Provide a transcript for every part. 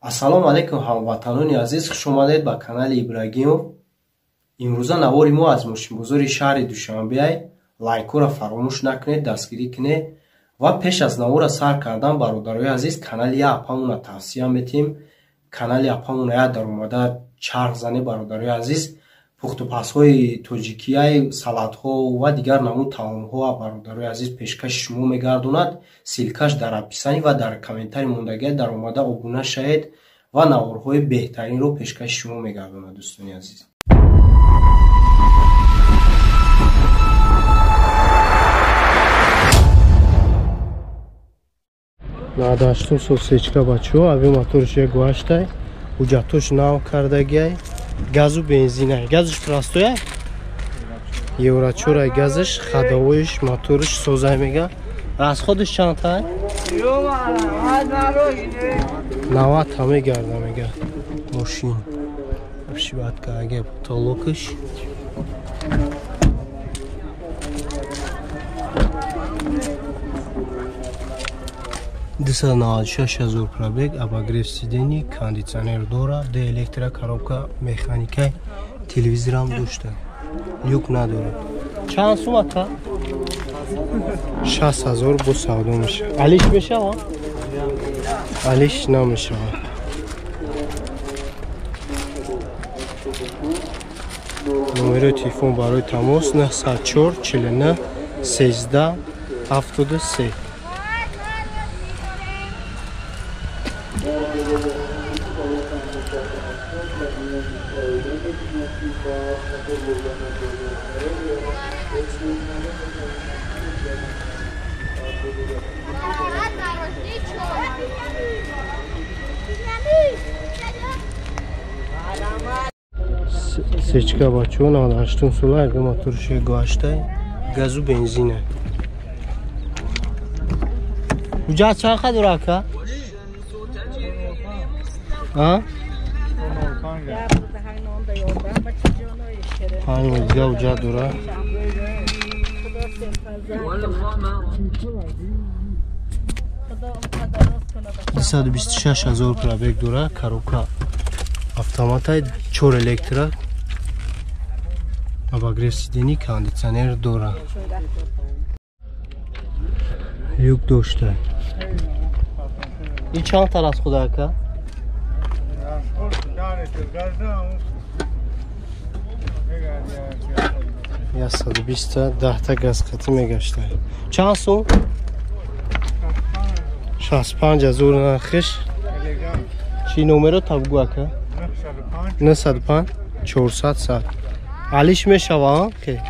Ассалому алайкум ҳамватанони азиз, хуш омадед ба канали Ибрагимов. Имрӯза навори мо аз мошинбозори шаҳри Душанбе. Лайкҳоро фаромӯш накунед, дастгирӣ кунед ва пеш аз навора сар кардан, бародарои азиз, канали я апамона тавсия метиҳем. Канали апамона я даромада чарх зане, бародарои азиз. Пухтупазҳои тоҷикияи, салатҳо ва дигар намуд таомҳо, бародарои азиз, пешкаши шумо мегардонад. Ссылкаш дар описании ва дар комментари мондагия даромада обуна шавед ва наворҳои беҳтаринро пешкаши шумо мегардонад, дӯстони азиз. Надаштум сосечка бачо, авиамоторш як гуаштай, ҳуҷҷатош нав кардагиай, газу бензинай. Газш простоя? Еврочорай газш, ходовоиш, моторш созай мега. Расходш чанд тай? 90 та мегарда мега. Мошин. Обшиватка аге потолокш. Дусад наваду шаш ҳазор пробег, обогрев сидений, кондитсионер дора, д электро коробка механикай, телевизорам дошта. Люк надорад. Чанд сум ака? 60 000 бо савдо мешавад. Алиш мешава? Алиш намешавад. Номерои телефон барои тамос 904 49 13 73. Сечка бачо 98 сола, ага моторш гаштай, газу бензина. Ҳуҷҷат чанд қадр ака? А? 5 дига ҳуҷҷат дора. 226 000 пробег дора, коробка автоматай, чор электро, обогрев сидений, кондитсионер дора. Люк дошта. И чанд тар аз худа ака? 120-та 10-та газ қатӣ мегашта. Чанд сум? 65 000 нархиш. Чӣ номеро табгу ака? 905 400 100. Алиш мешава? Ке?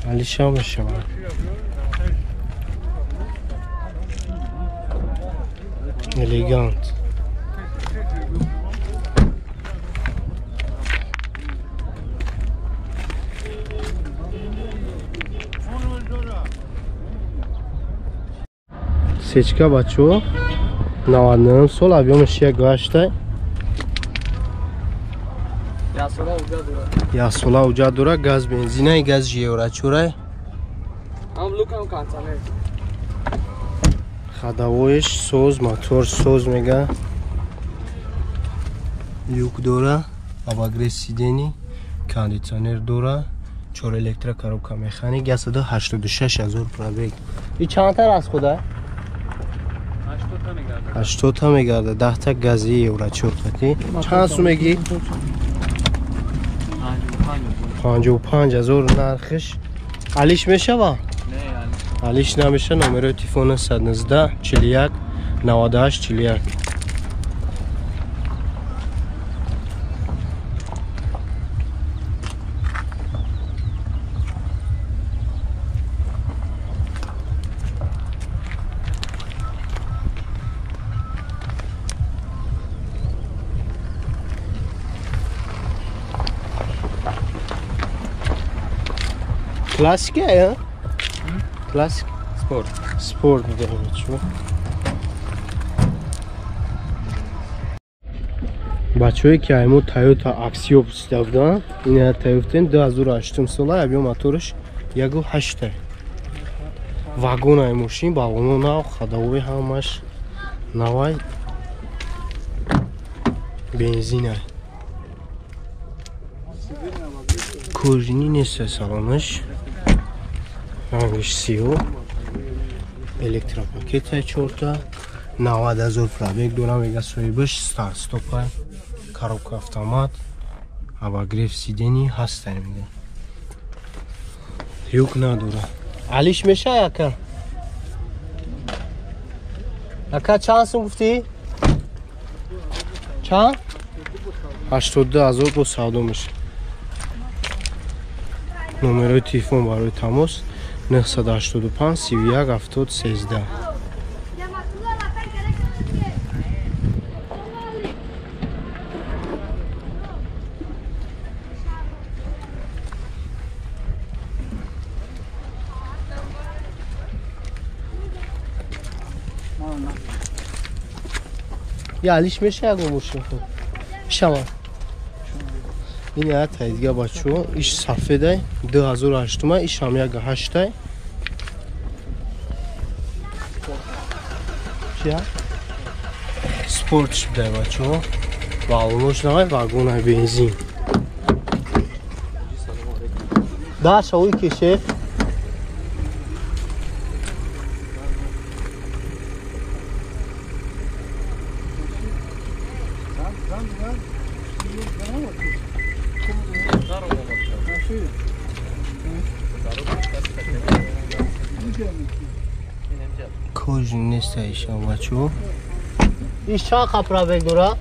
Алишам мешава. Элегант. Сечка бачо 99 сол, объёмаш як гаштай. Яксола ҳуҷҷат дора, газ бензинай, газ еврочорай. Ходовоиш соз, мотор соз мега. Люк дора, обогрев сидений, кондитсионер дора, чор электро, коробка механик, 186 000 пробег. И чандтар аз худа? 80 та мегарда, 10-та гази еврочор қатӣ. Чанд сум мегӣ? 55 000 нархиш. Алиш мешава? Алиш намеша. Номерои телефона 119 41 98 41. Классика, я? Классик? Спорт. Спорт мегӯям чӯ. Бачаҳое ки айму Toyota Axio пурсида буданд, ина Toyota 2008 сола, объём мотораш 1,8. Вагон ай мошин, балоно нав, ходовой ҳамаш Навай бензина. Кожини нест салонаш. Рангиш сиёҳ. Электропакетай чорта. 90,000 пробег дора мега соҳибаш. Старт стопай. Коробка автомат. Обогрев сидений ҳастай мега. Юк надора. Алиш мешай ака? Ака чанд сум гуфтӣ? Чанд? 82,000 бо савдо мешавад. Номерои телефон барои тамос 985 31 70 13. Я алиш меша ягон мошин худ. Шава. Ин я тайдига бачо, иш сафедай 2008, иш ҳам 1.8. Чия? Спорт шудай бачо. Вагонош навай, вагонай бензин. Да, шавуй ки шеф. Кожи неста ишам бачо. Иш чанд қа пробег дора?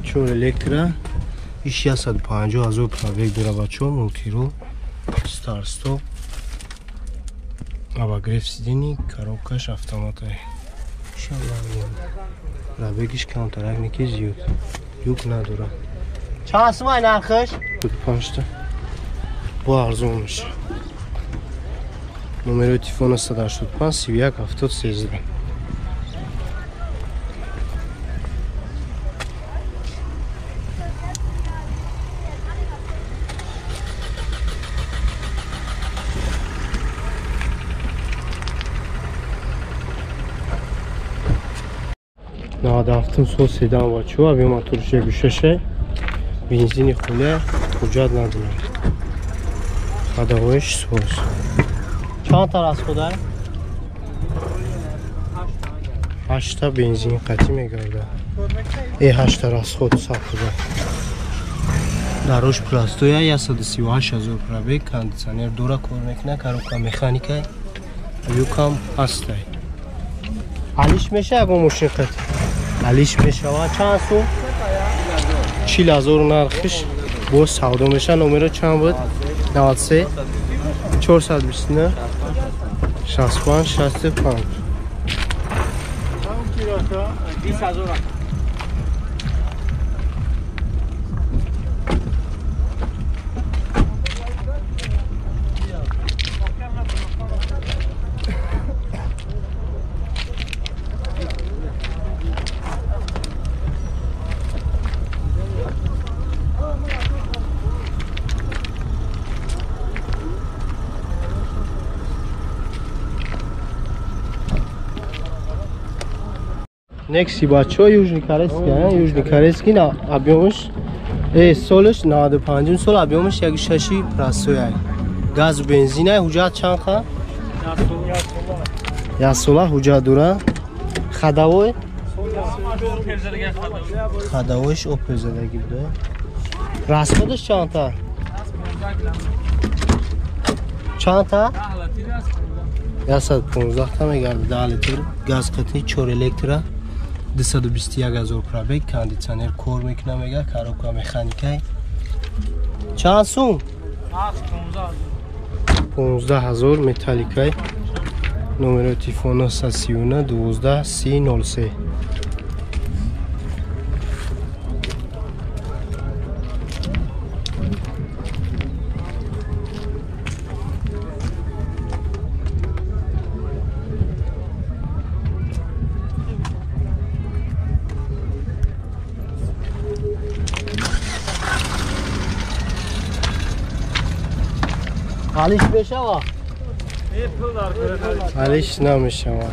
4 электро. Иш 150,000 пробег дора бачо. Мултирол, старт стоп, обогрев сидений, коробкаш автоматай. Пробегиш камтарак неки зиёд. Юк надора. Чанд сумай нархаш? 5 та. Бо арзон меша. Номерои телефон 185 31 70 13. 97 сол седан бачо, объем моторш 1.6, бензини хуле, ҳуҷҷат надорад. Ходовоиш соз. Чанд та расхода? 8 та бензин қатӣ мегардад. 8 та расход саб шуда. Дарош простоя 138,000 пробег, кондитсионер дора кор мекунад, коробка механика, люкам ҳастай. Алиш меша ягон мошин қатӣ? Алиш мешава. Чанд сум? 40,000 нархиш боз савдо меша. Номеро чанд буд? 93 429 65 65. 20,000. Некси бачо Южный Корейский, Южный Корейский на объемш, солш 95 сол объемш 1.6 простой. Газ бензин ҳуҷҷат чанд ха? Як сола ҳуҷҷат дора. Ходовой? Ходовойш опел задагӣ буда. Расходаш чанд та? Чанд та? 115 та мегардад. 10 литр газ қатӣ 4 электро. 221,000 пробег, кондитсионер кор мекунад мега, коробка механикай. Чанд сум? 15,000 металликай. Номерои телефон 939 12 30 03. Алиш мешава? Алиш намешава.